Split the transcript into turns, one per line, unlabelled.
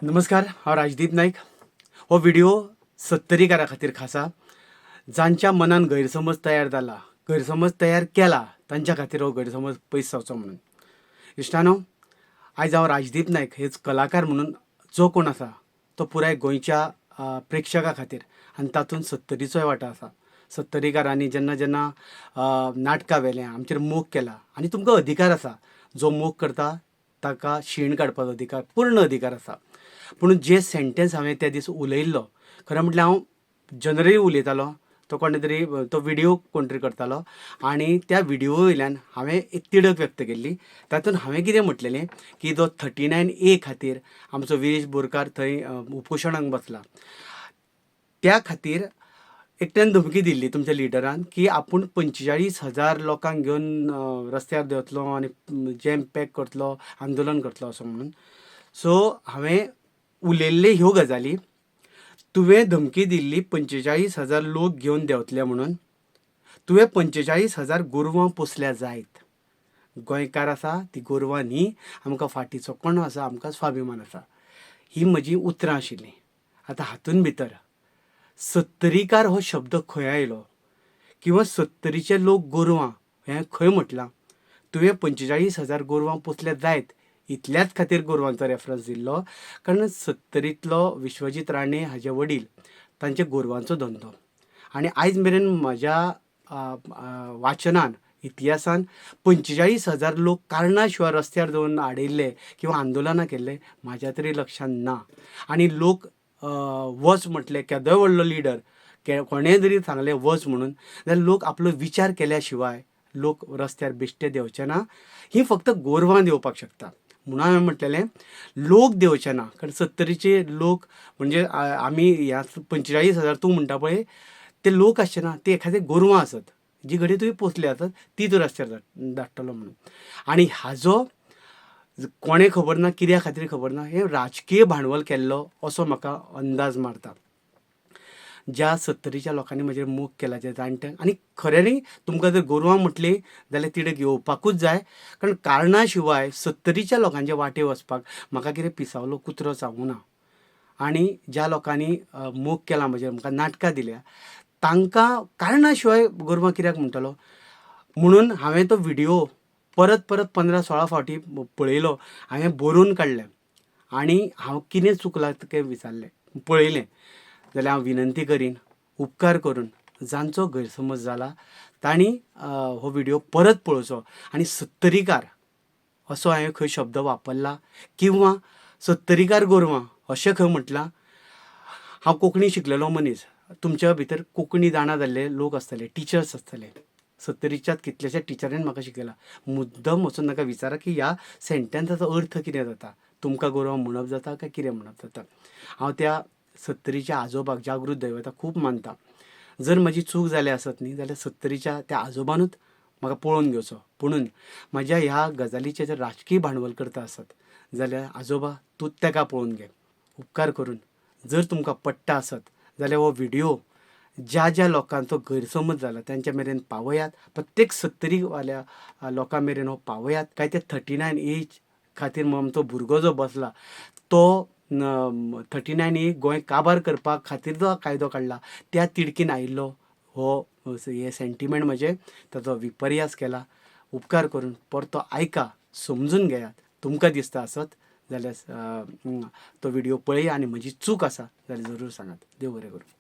नमस्कार, हांव राजदीप नायक. हो व्हिडिओ सत्तरीकारा खातीर खासा, जांच्या मनान गैरसमज तयार जाला, गैरसमज तयार केला तांच्या खातीर हो गैरसमज पयस जावचो म्हणून. इश्टानो, आयज हांव राजदीप नायक हेच कलाकार म्हणून जो कोण आसा तो पुराय गोंयच्या प्रेक्षकां खातीर आनी तातूंत सत्तरीचोय वांटो आसा. सत्तरीकारांनी जेन्ना जेन्ना नाटकां व्हेलें, आमचेर मोग केला आनी तुमकां अधिकार आसा, जो मोग करता ताका शीण काडपाचो अधिकार, पूर्ण अधिकार आसा. पूण जे सेंटेन्स हांवें त्या दीस उलयल्लो, खरें म्हटल्यार हांव जनरली उलयतालो, तो कोणे तरी तो विडियो कोण तरी करतालो आनी त्या विडियो वयल्यान हांवें एक तिडक व्यक्त केल्ली. तातूंत हांवें कितें म्हटलेलें की जो 39A खातीर आमचो विरेश बोरकार थंय उपोशणाक बसला, त्या खातीर एकट्यान धमकी दिल्ली तुमच्या लिडरान की आपूण 45,000 लोकांक घेवन रस्त्यार देंवतलो आनी जॅम पॅक करतलो, आंदोलन करतलो असो म्हणून. सो हांवें उलयल्ले ह्यो गजाली, तुवें धमकी दिल्ली 45,000 लोक घेवन देंवतले म्हणून, तुवें 45,000 गोरवां पोसल्या जायत. गोंयकार आसा ती गोरवां न्ही, आमकां फाटीचो कणो आसा, आमकां स्वाभिमान आसा. ही म्हजी उतरां आशिल्लीं. आतां हातूंत भितर सत्तरीकार हो शब्द खंय आयलो किंवा सत्तरीचे लोक गोरवां हें खंय म्हटलां? तुवें 45,000 गोरवां पोसल्या जायत इतल्याच खातीर गोरवांचो रेफरन्स दिल्लो, कारण सत्तरींतलो विश्वजीत राणे हाजे वडील तांचे गोरवांचो धंदो आनी आयज मेरेन म्हज्या वाचनान इतिहासान 45,000 लोक कारणा शिवाय रस्त्यार दवरून आडयल्ले किंवा आंदोलनां केल्ले म्हाज्या तरी लक्षांत ना. आनी लोक वच म्हटले, केदोय व्हडलो लिडर कोणेंय जरी सांगलें वच म्हणून जाल्यार लोक आपलो विचार केल्या शिवाय लोक रस्त्यार बेश्टे देंवचे ना. ही फक्त गोरवां देंवपाक शकता म्हणून हांवें म्हटलेलें लोक देंवचे ना, कारण सत्तरीचे लोक म्हणजे आमी ह्या 45,000 तूं म्हणटा पळय ते लोक आसचे ना, ते एखादे गोरवां आसत जी घडये तुवें पोसली आसत ती तूं रस्त्यार धाडटलो म्हणून. आनी हाजो कोणें खबर ना, कित्या खातीर खबर ना, हें राजकीय भांडवल केल्लो असो म्हाका अंदाज मारता. ज्या सत्तरीच्या लोकांनी म्हजेर मोग केला, ज्या जाणट्यांक, आनी खऱ्यांनी तुमकां जर गोरवां म्हटलीं जाल्यार तिडक येवपाकूच जाय, कारण कारणा शिवाय सत्तरीच्या लोकांचे वाटे वचपाक म्हाका कितें पिसावलो कुत्रो चावूं ना. आनी ज्या लोकांनी मोग केला म्हजेर, म्हाका नाटकां दिल्या, तांकां कारणा शिवाय गोरवां कित्याक म्हणटलो म्हणून हांवें तो व्हिडियो परत परत 15-16 फावटी पळयलो, हांवें बरोवन काडलें आनी हांव कितें चुकलां तें विचारलें, पळयलें. जाल्यार हांव विनंती करीन, उपकार करून जांचो गैरसमज जाला तांणी हो व्हिडियो परत पळोवचो आनी सत्तरीकार असो हांवें खंय शब्द वापरला किंवा सत्तरीकार गोरवां अशें खंय म्हटलां. हांव कोंकणी शिकलेलो मनीस, तुमच्या भितर कोंकणी जाणा जाल्ले लोक आसतले, टिचर्स आसतले, सत्तरीच्याच कितल्याश्या टिचरीन म्हाका शिकयला. मुद्दम वचून तांकां विचारा की ह्या सेंटेन्साचो अर्थ कितें जाता, तुमकां गोरवां म्हणप जाता काय कितें म्हणप जाता. हांव त्या सत्तरीच्या आजोबाक, जागृत दैवताक खूब मानता. जर म्हजी चूक जाल्या आसत न्ही जाल्यार सत्तरीच्या त्या आजोबानूच म्हाका पळोवन घेवचो. पुणून म्हज्या ह्या गजालीचें जर राजकीय भांडवल करता आसत जाल्यार आजोबा तूं ताका पळोवन घे. उपकार करून जर तुमकां पडटा आसत जाल्यार हो व्हिडियो ज्या ज्या लोकांचो गैरसमज जाला तांच्या मेरेन पावयात, प्रत्येक सत्तरीवाल्या लोकां मेरेन हो पावयात. काय ते 39A खातीर आमचो भुरगो जो बसला तो 39A Goa काबार करपा खातीर जो कायदो काडला त्या तिडकीन आयिल्लो हो हे सेंटिमेंट म्हजें, ताचो विपर्यास केला. उपकार करून परतो आयका, समजून घेयात. तुमकां दिसता आसत जाल्यार तो व्हिडियो पळया आनी म्हजी चूक आसा जाल्यार जरूर सांगात. देव बरें करूं.